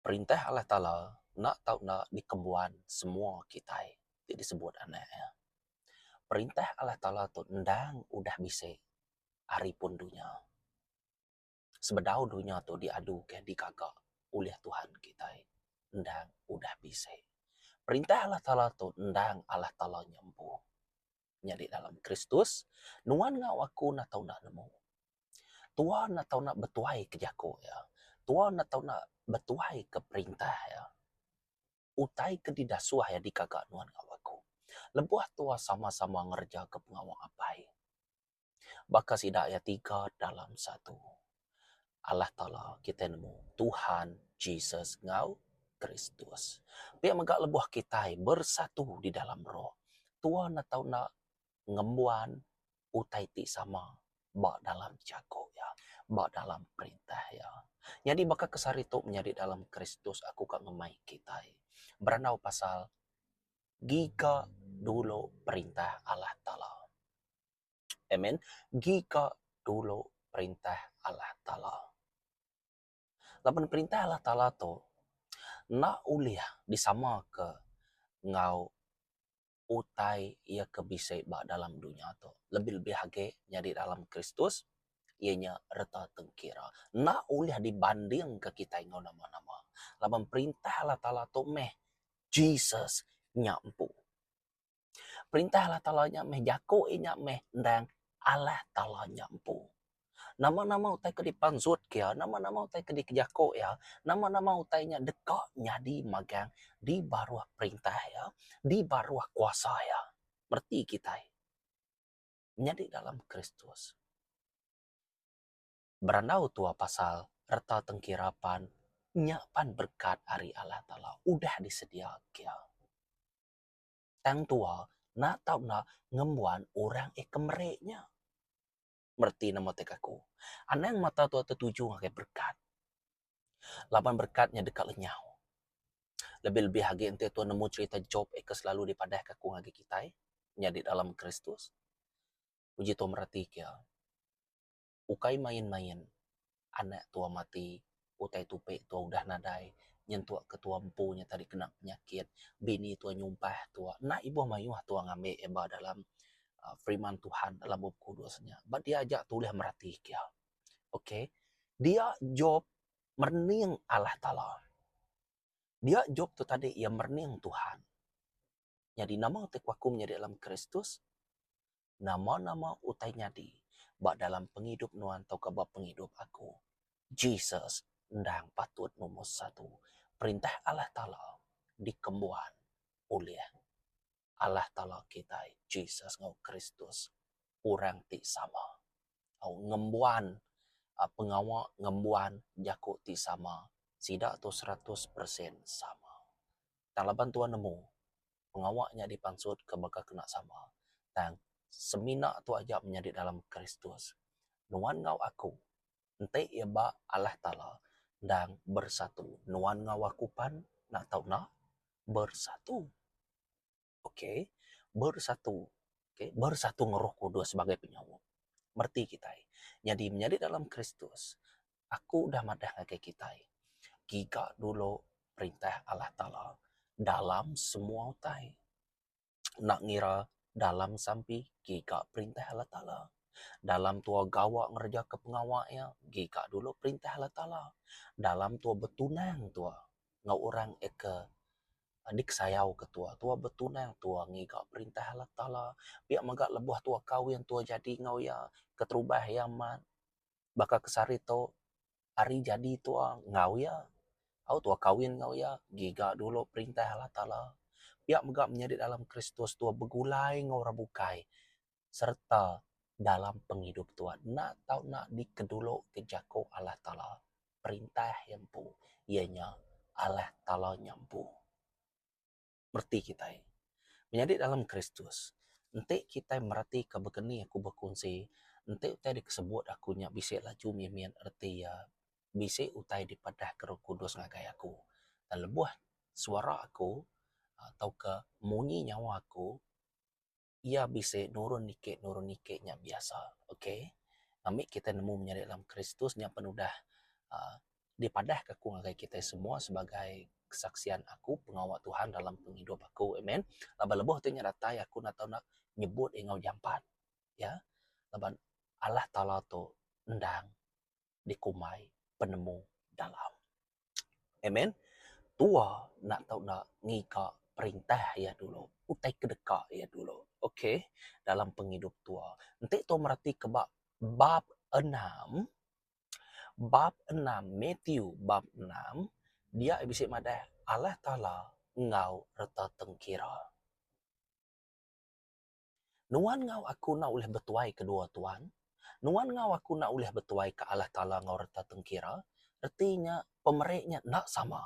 Perintah Allah Taala enda tau enda dikembuan semua kitai ti disebut anak iya. Perintah Allah Taala tu endang udah bisi ari pun dunya. Sebedau dunya tu diaduka digaga ulih Tuhan kitai endang udah bisi. Perintah Allah Taala tu endang Allah Taala nya empu. Nyadi dalam Kristus, nuan enggau aku enda tau enda nemu. Tua enda tau enda betuai ke jaku iya. Tua enda tau enda betuai ke perintah iya. Utai ke didasuh iya digaga nuan enggau aku. Lebuh tua sama-sama ngereja ke pengawa apai. Baka sida iya tiga dalam satu. Allah Taala kitai nemu Tuhan Jesus enggau Kristus. Pia mega lebuh kitai bersatu di dalam roh, tua enda tau enda ngembuan utai ti sama ba dalam jaku iya, ba dalam perintah iya. Nyadi baka ke sehari tu menyadi dalam Kristus aku ka ngemai kitai berandau pasal giga dulu perintah Allah Taala. Amen. Giga dulu perintah Allah Taala. Laban perintah Allah Taala tu enda ulih disamaka enggau utai iya ke bisi ba dalam dunya tu. Lebih-lebih agi nyadi dalam Kristus iya nya reta tengkira. Enda ulih dibandingka kitai enggau nama-nama. Laban perintah Allah Taala tu meh Jesus nya empu. Perintah Allah Taala nya meh jaku iya nya meh endang Allah Taala nya empu. Nama-nama utai ke dipansut ke iya, nama-nama utai ke dikejaku iya, nama-nama utai nya deka nyadi magang di baruh perintah iya, di baruh kuasa iya. Mereti kitai nyadi dalam Kristus. Berandau tua pasal reta tengkira pan nya pan berekat ari Allah Taala udah disedia ke iya. Tang tua enda tau enda ngembuan orang eh ke meri nya. Mereti nama tek aku. Anang mata tua tertuju ngagai berekat. Laban berekat nya deka lenyau. Lebih-lebih agi enti tua nemu cherita Job eh ke selalu dipadahka aku ngagai kitai nyadi dalam Kristus. Uji tua mereti ke iya. Ukai main-main anak tua mati, utai tupi tua udah nadai, nyentuk ke tua empu nya tadi kena penyakit, bini tua nyumpah tua, enda ibuh mayuh tua ngambi iya ba dalam uhh firman Tuhan dalam bup kudus nya. Ba dia aja tulih mereti ke iya. Okay, dia Job merening Allah Taala. Dia Job tu tadi iya merening Tuhan. Nyadi nama ti ku aku menyadi dalam Kristus? Nama-nama utai nyadi ba dalam pengidup nuan tauka ba pengidup aku, Jesus endang patut numur satu. Perintah Allah Taala dikembuan ulih Allah Taala kitai, Jesus enggau Kristus, orang ti sama. Au ngembuan pengawa ngembuan jaku ti sama, sida tu 100% sama. Tang laban tuan nemu pengawa nya dipansutka baka kena sama. Tang, semina tu aja menyadi dalam Kristus. Nuan enggau aku, enti iya ba Allah Taala endang bersatu. Nuan enggau aku pan enda tau enda bersatu. Okay, bersatu. Okay, bersatu enggau Roh Kudus sebagai penyaup. Mereti kitai. Nyadi menyadi dalam Kristus, aku udah madah ngagai kitai, giga dulu perintah Allah Taala dalam semua utai. Enda ngira dalam sampi giga perintah Allah Taala. Dalam tua gawa ngereja ke pengawa iya giga dulu perintah Allah Taala. Dalam tua betunang tua enggau orang eke dikesayau ke tua, tua betunang tua ngiga perintah Allah Taala. Pia mega lebuh tua kawin tua jadi enggau iya keterubah iya amat baka ke sehari tu Hari jadi tua enggau iya. Au tua kawin enggau iya, giga dulu perintah Allah Taala. Pia mega menyadi dalam Kristus tua begulai enggau orang bukai sereta dalam pengidup tua enda tau enda dikedulu ke jaku Allah Taala. Perintah iya empu iya nya Allah Taala nya empu. Mereti kitai. Menyadi dalam Kristus, enti kitai meratika baka ni aku bekunsi, enti utai dikesebut aku nya bisi laju mimit reti iya bisi utai dipadahka Roh Kudus ngagai aku. Dan lebuh suara aku tauka munyi nyawa aku iya bisi nurun niki nurun niki nya biasa. Okay. Ngambi kitai nemu menyadi dalam Kristus nya pen udah uhh. Dipadahka aku ngagai kitai semua sebagai kesaksian aku pengawa Tuhan dalam pengidup aku. Amen. Laban lebuh ti nya datai aku enda tau enda nyebut enggau jampat. Ya. Laban Allah Taala tu endang dikumbai penemu dalam. Amen. Tua enda tau enda ngiga perintah iya dulu, utai ke deka iya dulu. Okey, dalam pengidup tua. Enti tua meratika ba bab enam, bab enam Matthew bab enam dia bisi madah Allah Taala enggau reta tengkira. Nuan enggau aku enda ulih betuai kedua tuan. Nuan enggau aku enda ulih betuai ke Allah Taala enggau reta tengkira. Reti nya pemeri nya enda sama.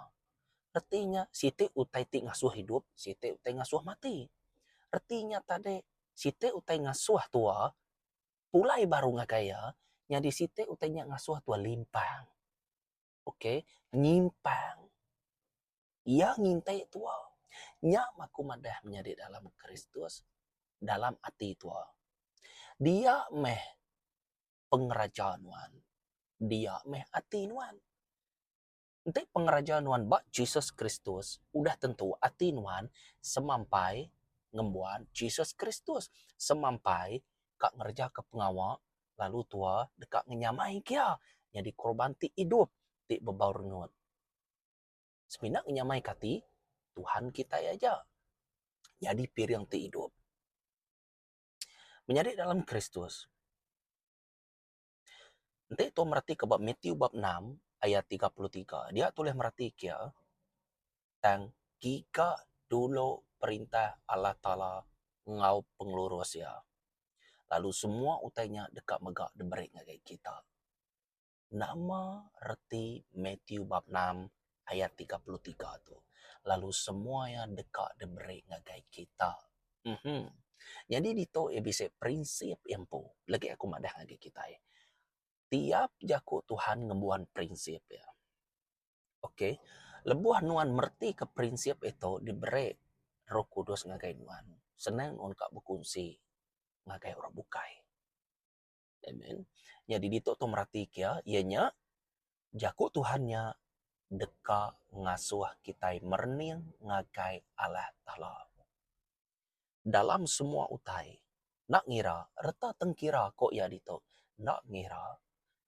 Reti nya siti utai ti ngasuh idup, siti utai ngasuh mati. Reti nya tadi siti utai ngasuh tua pulai baru ngagai iya nyadi siti utai nya ngasuh tua limpang. Ok nyimpang. Iya ngintai tua. Nya mah aku madah menyadi dalam Kristus dalam ati tua. Dia meh pengeraja nuan. Dia meh ati nuan. Enti pengeraja nuan ba Jesus Kristus udah tentu ati nuan semampai ngembuan Jesus Kristus. Semampai ka ngerejaka pengawa lalu tua deka ngenyamai kia nyadi korban ti idup ti bebau rengut. Semina ngenyamaika ati Tuhan kitai aja nyadi piring ti idup. Menyadi dalam Kristus, enti tu meratika ba Matthew bab enam ayat 33, dia tulih meratika iya tang giga dulu perintah Allah Taala enggau pengelurus iya lalu semua utai nya deka mega diberi ngagai kita. Nama reti Matthew bab enam ayat 33 tu? Lalu semua iya deka diberi ngagai kita. Uhum. Nyadi ditu iya bisi prinsip iya empu. Legi aku madah ngagai kitai. Tiap jaku Tuhan ngembuan prinsip iya. Okey. Lebuh nuan meretika prinsip itu diberi Roh Kudus ngagai nuan, senang nuan ka bekunsi ngagai orang bukai. Amen. Nyadi ditu tu merati kia iya nya jaku Tuhan nya deka ngasuh kitai merening ngagai Allah Taala. Dalam semua utai enda ngira reta tengkira ko iya ditu enda ngira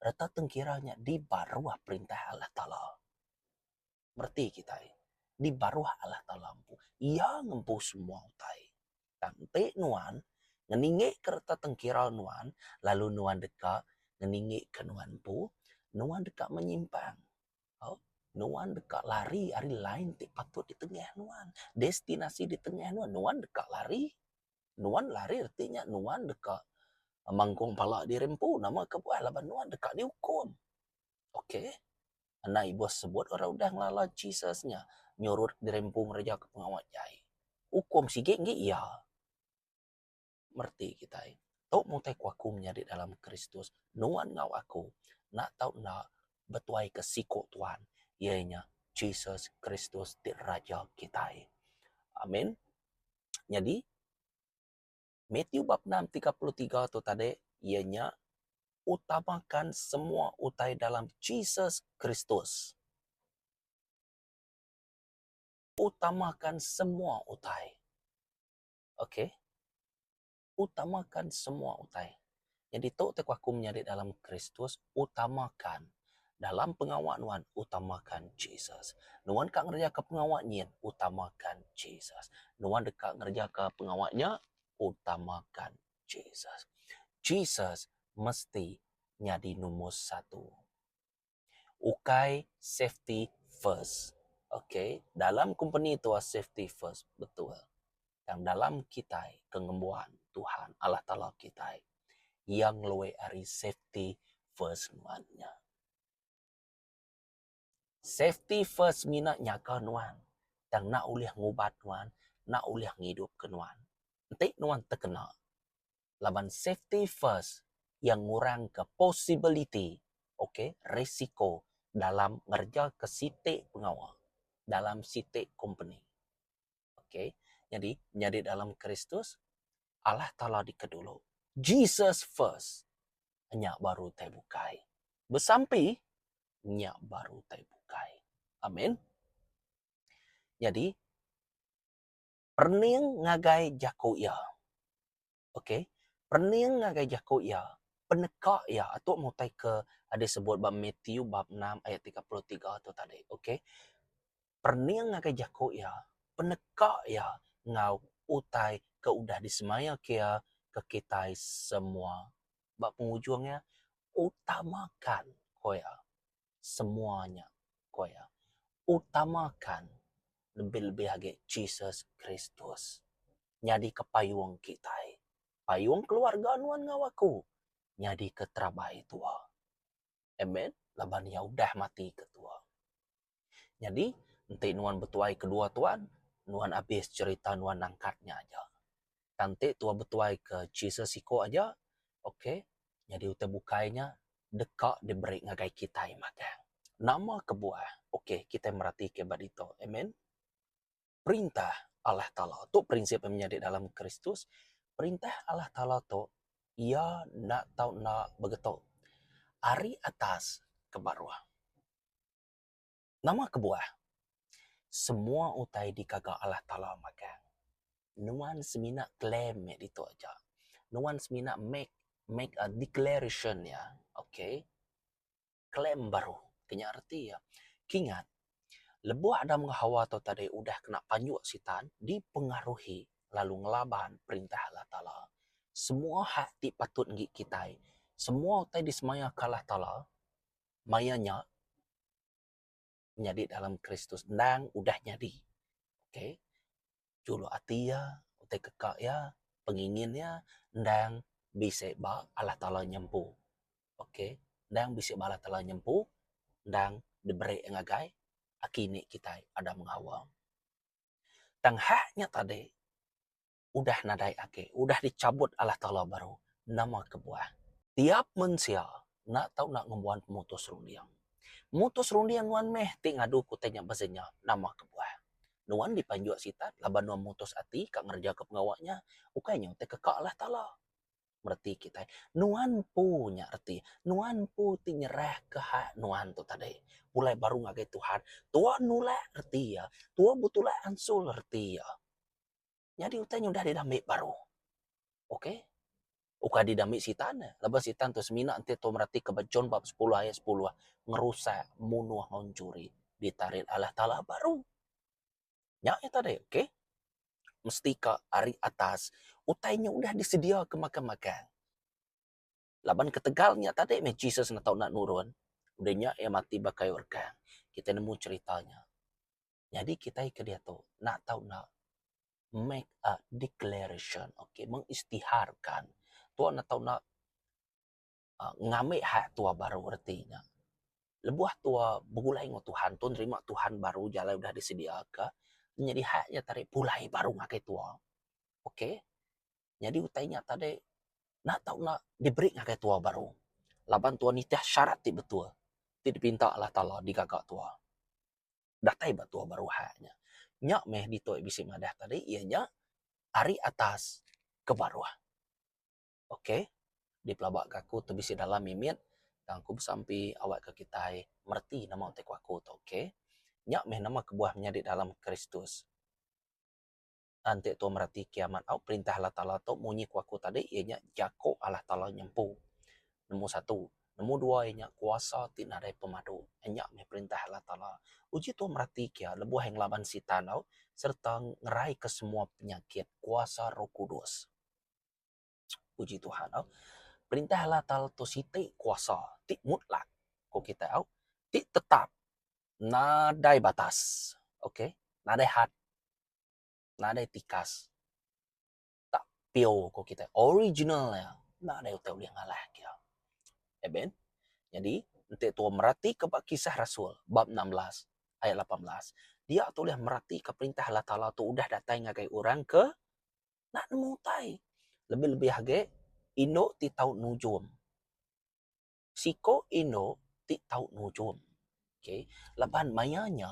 reta tengkira nya di baruh perintah Allah Taala. Mereti kitai di baruh Allah Taala empu. Iya ngempu semua utai. Tang enti nuan ngeninggika reta tengkira nuan lalu nuan deka ngeninggika nuan empu, nuan deka menyimpang. Au, nuan deka lari ari line ti patut ditengah nuan. Destinasi ditengah nuan, nuan deka lari. Nuan lari reti nya nuan deka mangkung pala diri empu. Nama kebuah laban nuan deka diukum. Okey. Enda ibuh sebut orang udah ngelala Jesus nya nyurut diri empu ngereja ke pengawa jai. Ukum sigi enggi iya. Mereti kitai. Tu meh utai ku aku menyadi dalam Kristus nuan enggau aku enda tau enda betuai ke siku Tuhan iya nya Jesus Kristus ti Raja kitai. Amin. Nyadi Matthew bab 6:33 tu tadi iya nya utamakan semua utai dalam Jesus Kristus. Utamakan semua utai. Okey. Utamakan semua utai. Nyadi tu ti ku aku menyadi dalam Kristus utamakan dalam pengawa nuan utamakan Jesus. Nuan ka ngerejaka pengawa nyin utamakan Jesus. Nuan deka ngerejaka pengawa nya utamakan Jesus. Jesus mesti nyadi numur satu. Ukai safety first. Okay, dalam kompeni tu safety first betul. Tang dalam kitai ke ngembuan Tuhan Allah Taala kitai iya ngelui ari safety first nuan nya. Safety first mina nyaga nuan tang enda ulih ngubat nuan, enda ulih ngidupka nuan. Enti nuan tekena laban safety first iya ngurangka possibility okay risiko dalam ngerejaka siti pengawa dalam siti kompeni. Okay nyadi nyadi dalam Kristus Allah Taala dikedulu. Jesus first nya baru utai bukai. Besampi. Nya baru utai bukai. Amen. Nyadi, perening ngagai jaku iya. Ok. Perening ngagai jaku iya, peneka iya atuk meh utai ke disebut ba Matthew bab enam ayat 33 tu tadi. Ok. Perening ngagai jaku iya, peneka iya enggau utai ke udah disemaya ke iya ke kitai semua. Ba pengujung iya, utamakan ko iya semua nya ko iya. Utamakan lebih-lebih agi Jesus Kristus nyadika payung kitai. Payung keluarga nuan enggau aku nyadika terabai tua. Amen. Laban iya udah mati ke tua. Nyadi, enti nuan betuai kedua tuan, nuan abis cherita nuan nangkat nya aja. Tang enti tua betuai ke Jesus siko aja, ok, nyadi utai bukai nya deka diberi ngagai kitai magang. Nama kebuah? Ok, kitai meratika ba ditu. Amen. Perintah Allah Taala. Tu prinsip menyadi dalam Kristus. Perintah Allah Taala tu iya enda tau enda begetu ari atas ke baruh. Nama kebuah? Semua utai digaga Allah Taala magang. Nuan semina claim meh ditu aja. Nuan semina make make a declaration iya. Okay. Claim baru. Ke nya reti iya. Kingat, lebuh Adam enggau Hawa tu tadi udah kena panjuk Sitan, dipengaruhi lalu ngelaban perintah Allah Taala. Semua hak ti patut enggi kitai, semua utai disemayaka Allah Taala, maya nya nyadi dalam Kristus endang udah nyadi. Okay. Juluk ati iya, utai keka iya, pengingin iya endang bisi ba Allah Taala nya empu. Okay. Endang bisi ba Allah Taala nya empu endang diberi ngagai aki ini kitai Adam enggau Hawa. Tang hak nya tadi udah nadai agi, udah dichabut Allah Taala baru. Nama kebuah? Tiap mensia enda tau enda ngembuan pemutus runding. Mutus runding nuan meh ti ngadu ke utai nya ba senya. Nama kebuah? Nuan dipanjuk sitan laban nuan mutus ati ka ngerejaka pengawa nya, ukai nya utai ke ka Allah Taala. Mereti kitai. Nuan empu nya reti. Nuan empu ti nyerahka hak nuan tu tadi. Pulai baru ngagai Tuhan. Tua nulak reti iya. Tua betulak ansul reti iya. Nyadi utai nya udah didambi baru. Ok. Ukai didambi sitan eh. Laban sitan tu semina enti tu meratika ba John bab sepuluh ayat sepuluh ngerusak, munuh enggau enchuri ditarit Allah Taala baru. Nya iya tadi ok. Mesti ka ari atas utai nya udah disediaka magang-magang. Laban ketegal nya tadi meh Jesus enda tau enda nurun. Udah nya iya mati ba kayu rekang. Kitai nemu cherita nya. Nyadi kitai ke diatu enda tau enda make a declaration okay mengisytiharkan tua enda tau enda uhh ngambi hak tua baru reti nya. Lebuh tua begulai enggau Tuhan tua nerima Tuhan baru jalai udah disediaka nyadi hak nya tadi pulai baru ngagai tua. Okay nyadi utai nya tadi enda tau enda diberi ngagai tua baru laban tua nitih syarat ti betul ti dipinta Allah Taala digaga tua. datai ba tua baru hak nya. Nya meh ditu bisi madah tadi iya nya ari atas ke baruh. Ok dipelaba ka aku tu bisi dalam mimit tang aku besampi awak ka kitai mereti nama utai ku aku tu ok. Nya meh nama kebuah menyadi dalam Kristus. Enti tua mereti kiamat au perintah Allah Taala tu munyi ku aku tadi iya nya jaku Allah Taala nyempu. Nombor satu. Nombor dua iya nya kuasa ti nadai pemadu. Nya meh perintah Allah Taala. Uji tua mereti kia lebuh iya ngelaban sitan au sereta ngeraika semua penyakit kuasa Roh Kudus. Puji Tuhan au. Perintah Allah Taala tu siti kuasa ti mutlak ku kitai au ti tetap nadai batas. Okay nadai had. Nadai tikas. Tak pure ko kitai. Original iya. Nadai utai ulih ngalah ke iya. Amen. Nyadi, enti tua meratika ba Kisah Rasul bab 16 ayat 18, dia tu ulih meratika perintah Allah Taala tu udah datai ngagai orang ke enda nemu utai. Lebih-lebih agi indu ti tau nujum. Siko indu ti tau nujum. Okay. Laban maya nya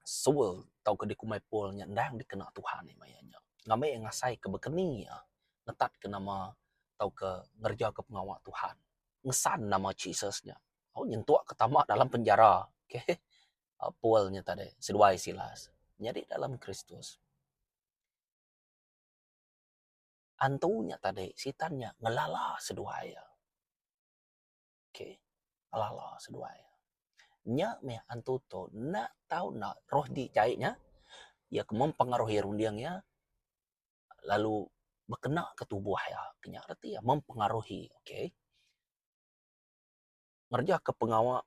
Saul tauka dikumbai Paul nya endang dikena Tuhan maya nya. Ngambi iya ngasaika baka ni iya ngetatka nama tauka ngerejaka pengawa Tuhan. ngesan nama Jesus nya. Au nyentuk ke tama dalam penjara. Okay. Paul nya tadi seduai Silas nyadi dalam Kristus. Antu nya tadi sitan nya ngelala seduai iya. Okay. Ngelala seduai iya. Nya meh antu tu enda tau enda roh ti jai nya iya ke mempengaruhi runding iya lalu bekena ke tubuh iya. Nya reti iya mempengaruhi. Okay. Ngereja ke pengawa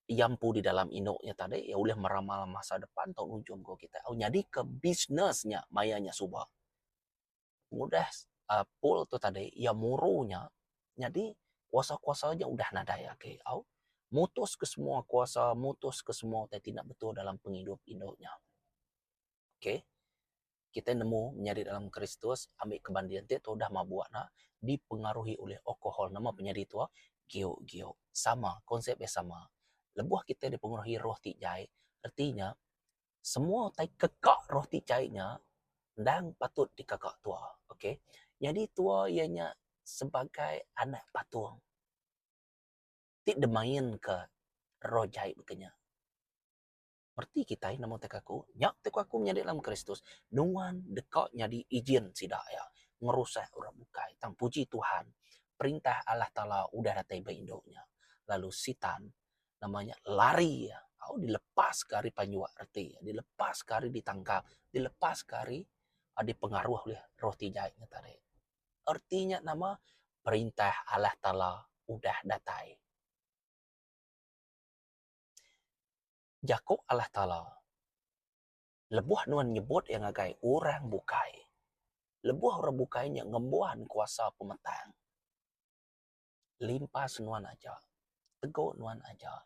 iya empu di dalam indu nya tadi iya ulih meramal masa depan tau nujung ko kitai au nyadi ke bisnes nya maya nya suba. Pengudah uhh Paul tu tadi iya muru nya nyadi kuasa-kuasa nya udah nadai agi au mutus ke semua kuasa mutus ke semua utai ti enda betul dalam pengidup indu nya. Okay. Kitai nemu menyadi dalam Kristus ambi ke banding ti udah mabuk ne dipengaruhi oleh alkohol nama penyadi tuo giuk-giuk. Sama konsep iya sama. Lebuh kitai dipengaruhi roh ti jai reti nya semua utai keka roh ti jai nya endang patut dikaka tuo. Okay. Nyadi tuo iya nya sebagai anak patung ti dimainka roh jai baka nya. Reti kitai nama utai ke aku, nya ti ku aku menyadi dalam Kristus, nuan deka nyadi ijin sida iya ngerusak orang bukai. Tang puji Tuhan, perintah Allah Taala udah datai ba indu nya. Lalu Sitan nama nya lari iya, au dilepaska ari panjuk reti iya, dilepaska ari ditangkap, dilepaska ari dipengaruh ulih roh ti jai nya tadi. Reti nya nama? Perintah Allah Taala udah datai. Jaku Allah Taala lebuh nuan nyebut iya ngagai orang bukai, lebuh orang bukai nya ngembuan kuasa pemetang, limpas nuan aja, tegu nuan aja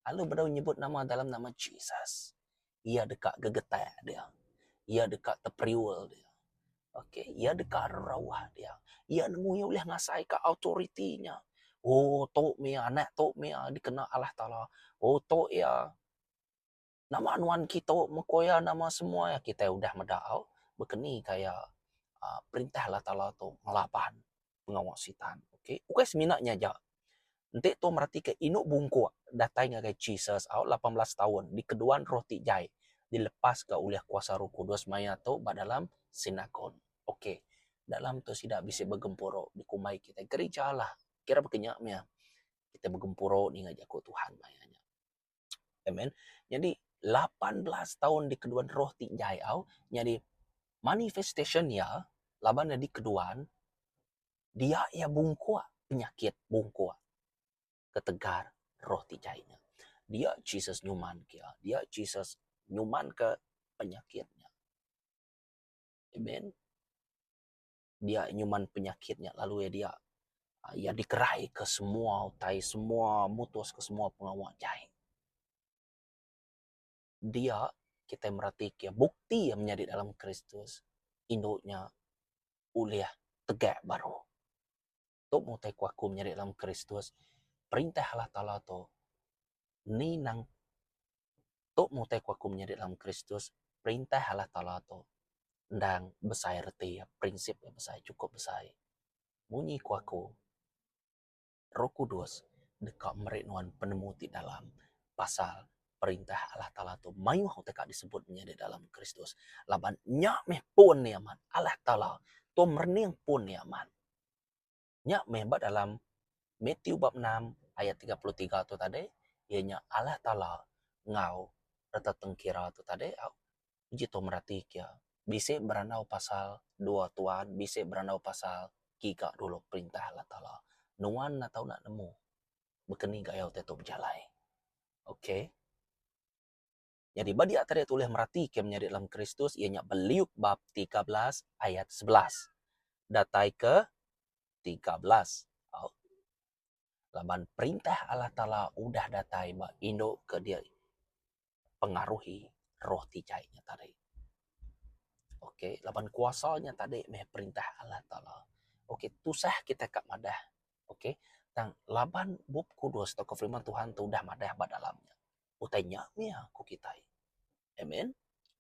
lalu bedau nyebut nama dalam nama Jesus, iya deka gegetak dia, iya deka teperiul dia. Okay, iya deka rauh dia. Iya nemu iya ulih ngasaika autoriti nya. Oh tu mih anak tu mih dikena Allah Taala. Oh tu iya nama nuan kitu meh ku iya nama semua iya kitai udah meda au bekeni ka iya aaa perintah Allah Taala tu ngelaban pengawa sitan. Okay, ukai semina nya aja. Enti tu meratika indu bungkuk datai ngagai Jesus au 18 taun dikeduan roh ti jai dilepaska ulih kuasa Roh Kudus maya tu ba dalam sinagon. Ok, dalam tu sida bisi begempuru dikumbai kitai gerija lah. Kira baka nya mih kitai begempuru ninga jaku Tuhan maya nya. Amen. Nyadi 18 taun dikeduan roh ti jai au nyadi manifestation iya laban iya dikeduan Dia iya bungkuk penyakit bungkuk ketegal roh ti jai nya. Dia Jesus nyuman ke iya. Dia Jesus nyuman ke penyakit nya. Amen. Dia nyuman penyakit nya lalu iya dia iya dikerai ke semua utai semua mutus ke semua pengawa jai. Dia kitai meratika bukti iya menyadi dalam Kristus indu nya ulih tegak baru. Tu meh utai ku aku menyadi dalam Kristus, perintah Allah Taala tu ni nang tu meh utai ku aku menyadi dalam Kristus, perintah Allah Taala tu endang besai reti iya, prinsip iya besai chukup besai. Munyi ku aku. Roh Kudus deka meri nuan penemu ti dalam pasal Perintah Allah Taala tu. Mayuh utai ka disebut menyadi dalam Kristus laban nya meh pun iya amat. Allah Taala tu merening pun iya amat. Nya meh ba dalam Matthew bab enam ayat 33 tu tadi iya nya Allah Taala enggau reta tengkira tu tadi au uji tu merati ke bisi berandau pasal dua tuan bisi berandau pasal giga dulu perintah Allah Taala. Nuan enda tau nak nemu baka ni gaya utai tu bejalai. Okay. Nyadi ba dia tadi tulih merati ke menyadi dalam Kristus iya nya Beliuk bab 13 ayat 11 datai ke 13. Au. Laban perintah Allah Taala udah datai ba indu ke dia pengaruhi roh ti jai nya tadi. Ok laban kuasa nya tadi meh perintah Allah Taala. Ok tusah kitai ka madah ok tang laban bup kudus tauka firman Tuhan tu udah madah ba dalam nya utai nya mih ku kitai. Amen.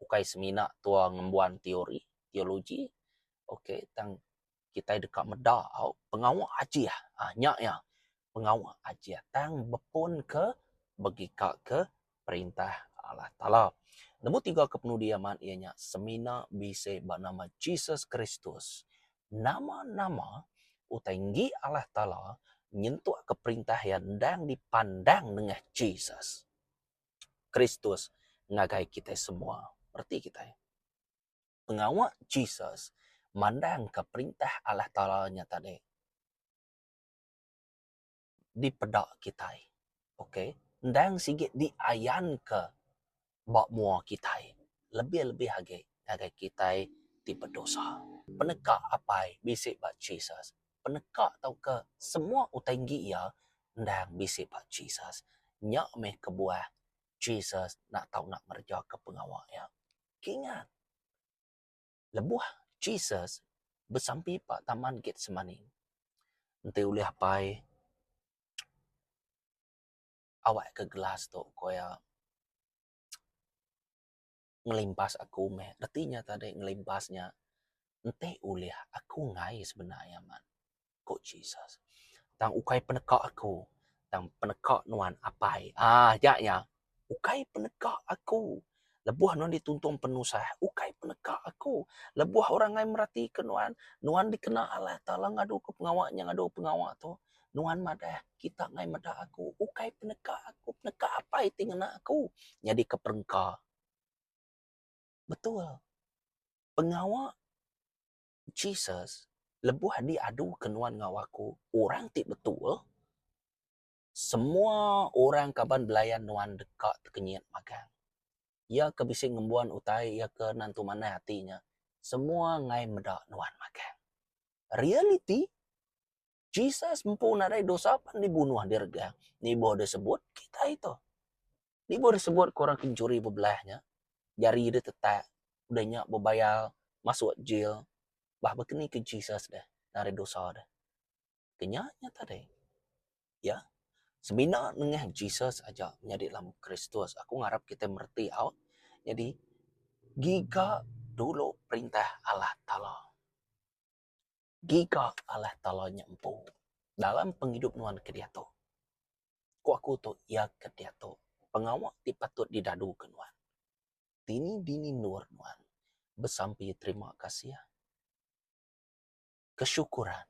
Ukai semina tua ngembuan teori, teologi ok tang kitai deka meda au pengawa ajih uhh nya iya. Pengawa ajih tang bepun ke begika ke perintah Allah Taala. Nemu tiga ke penudi amat iya nya semina bisi ba nama Jesus Kristus. Nama-nama utai enggi Allah Taala nyentuk ke perintah iya endang dipandang nengah Jesus Kristus ngagai kitai semua. Reti kitai. Pengawa Jesus mandangka perintah Allah Taala nya tadi. Dipeda kitai. Ok. Endang sigi diayanka ba mua kitai. Lebih-lebih agi ngagai kitai ti bedosa. Peneka Apai bisi ba Jesus. Peneka tauka semua utai enggi iya endang bisi ba Jesus. Nya meh kebuah Jesus enda tau enda ngerejaka pengawa iya. Kingat. Lebuh Jesus besampi ba Taman Getsemani, enti ulih apai awakka gelas tu ku iya ngelimpas aku meh. Reti nya tadi ngelimpas nya enti ulih aku enggai sebenar iya man, ku Jesus. Tang ukai peneka aku tang peneka nuan apai. Aaa nya iya ukai peneka aku lebuh nuan dituntung penusah ukai peneka aku. Lebuh orang ai meratika nuan, nuan dikena Allah Taala ngaduka pengawa nya ngadu pengawa tu nuan madah kita ngai meda aku ukai peneka aku peneka apai ti ngena aku nyadika perengka. Betul. Pengawa Jesus lebuh diaduka nuan enggau aku orang ti betul, semua orang kaban belayan nuan deka tekenyit magang. Iya ke bisi ngembuan utai iya ke nentu manah ati nya semua enggai meda nuan magang. Realiti Jesus empu nadai dosa pan dibunuh diregang nibuh disebut kitai tu. Nibuh disebut ke orang ke enchuri bebelah nya jari deh tetak udah nya bebayar masuk jil bah baka ni ke Jesus deh nadai dosa deh. Ke nya nya tadi ya semina nengah Jesus aja nyadi dalam Kristus aku ngarap kitai mereti au nyadi giga dulu perintah Allah Taala. Giga Allah Taala nya empu dalam pengidup nuan ke diatu. Ku aku tu iya ke diatu pengawa ti patut didaduka nuan. Dini dini endur nuan besampi terima kasih kesyukuran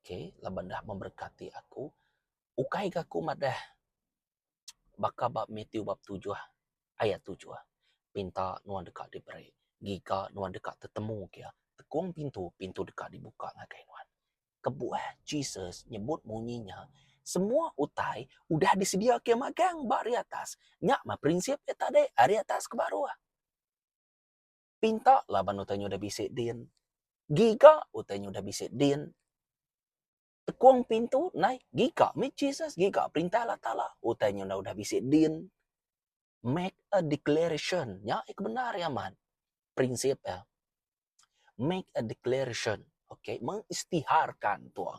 okay laban dah memberkati aku ukai ga aku madah baka ba Matthew bab tujuh ayat tujuh pinta nuan deka diberi giga nuan deka tetemu ke iya tekung pintu pintu deka dibuka ngagai nuan. Kebuah Jesus nyebut munyi nya semua utai udah disediaka magang ba ari atas nya mah prinsip iya tadi ari atas ke baruh. Pinta laban utai nya udah bisi din giga utai nya udah bisi din. Tekung pintu nai giga mih Jesus giga perintah Allah Taala utai nya udah bisi din. Make a declaration nya iya ke bendar iya amat prinsip iya. Make a declaration okay mengistiharkan tua.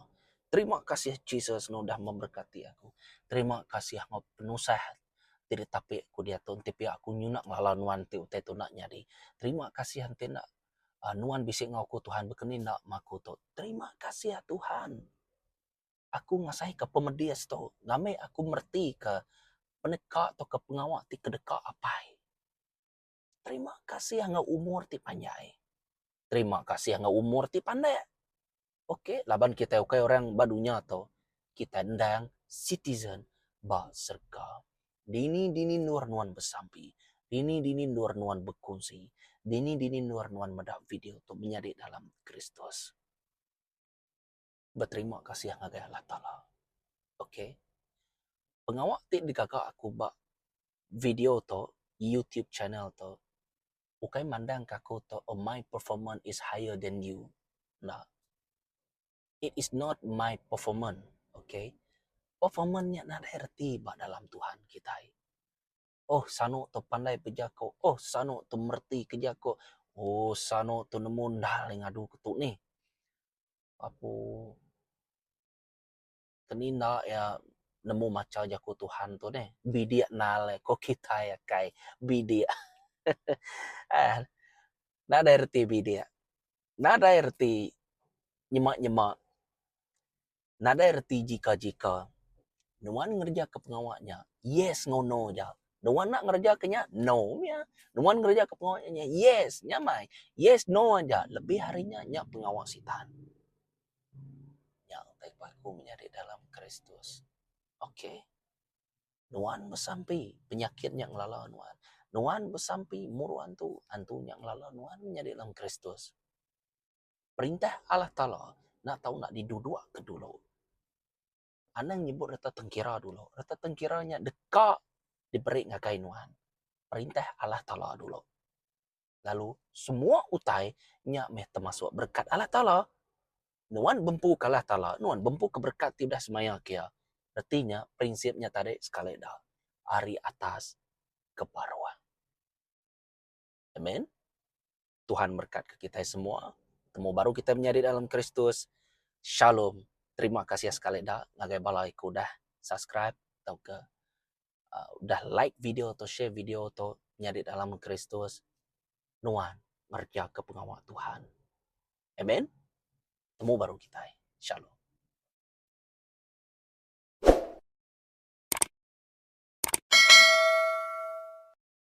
Terima kasih Jesus ne udah memberkati aku. Terima kasih enggau penusah ti ditapi aku diatu enti pia aku nyuna ngelala nuan ti utai tu enda nyadi. Terima kasih enti enda Nuan bisi enggau aku Tuhan baka ni enda meh aku tu. Terima kasih Tuhan. Aku ngasaika pemedis tu ngambi aku meretika peneka tauka pengawa ti kedeka apai. Terima kasih enggau umur ti panjai. Terima kasih enggau umur ti pandak. Ok laban kitai ukai orang ba dunya tu kitai endang citizen ba serega. Dini dini endur nuan besampi, dini dini endur nuan bekunsi, dini dini endur nuan meda video tu menyadi dalam Kristus. Beterima kasih ngagai Allah Taala. Ok. Pengawa ti digaga aku ba video tu, YouTube channel tu ukai mandang ka aku tu oh my performance is higher than you. Enda. It is not my performance okay. Performance nya nadai reti ba dalam Tuhan kitai. Oh sanu tu pandai bejako, oh sanu tu mereti ke jako, oh sanu tu nemu endal ngadu ke tu nih. Apu keni enda iya nemu macha jaku Tuhan tu neh. Bidik nal ko kitai akai bidik. Aaa nadai reti bidik. Nadai reti nyema-nyema. Nadai reti jika-jika. Nuan ngerejaka pengawa nya, yes enggau no aja. Nuan enda ngerejaka nya, no mia. Nuan ngerejaka pengawa nya, yes, nyamai. Yes, no aja. Lebih ari nya, nya pengawa sitan. Nya utai ku aku menyadi dalam Kristus. Okay. Nuan besampi, penyakit nya ngelala nuan. Nuan besampi muru antu, antu nya ngelala nuan menyadi dalam Kristus. Perintah Allah Taala enda tau enda didudukka dulu. Anang nyebut reta tengkira dulu. Reta tengkira nya deka diberi ngagai nuan. Perintah Allah Taala dulu. Lalu semua utai nya meh temasuk berekat Allah Taala. Nuan bempu ke Allah Taala, nuan bempu ke berekat ti udah semaya ke Iya. Reti nya prinsip nya tadi sekali da ari atas ke baruh. Amen. Tuhan merekatka kitai semua. Temu baru kitai menyadi dalam Kristus. Shalom. Terima kasih sekali da ngagai bala iku udah subscribe tauka uh, udah like video atau share video tu menyadi dalam Kristus. Nuan ngereja ke pengawa Tuhan. Amen. Temu baru kitai. Shalom.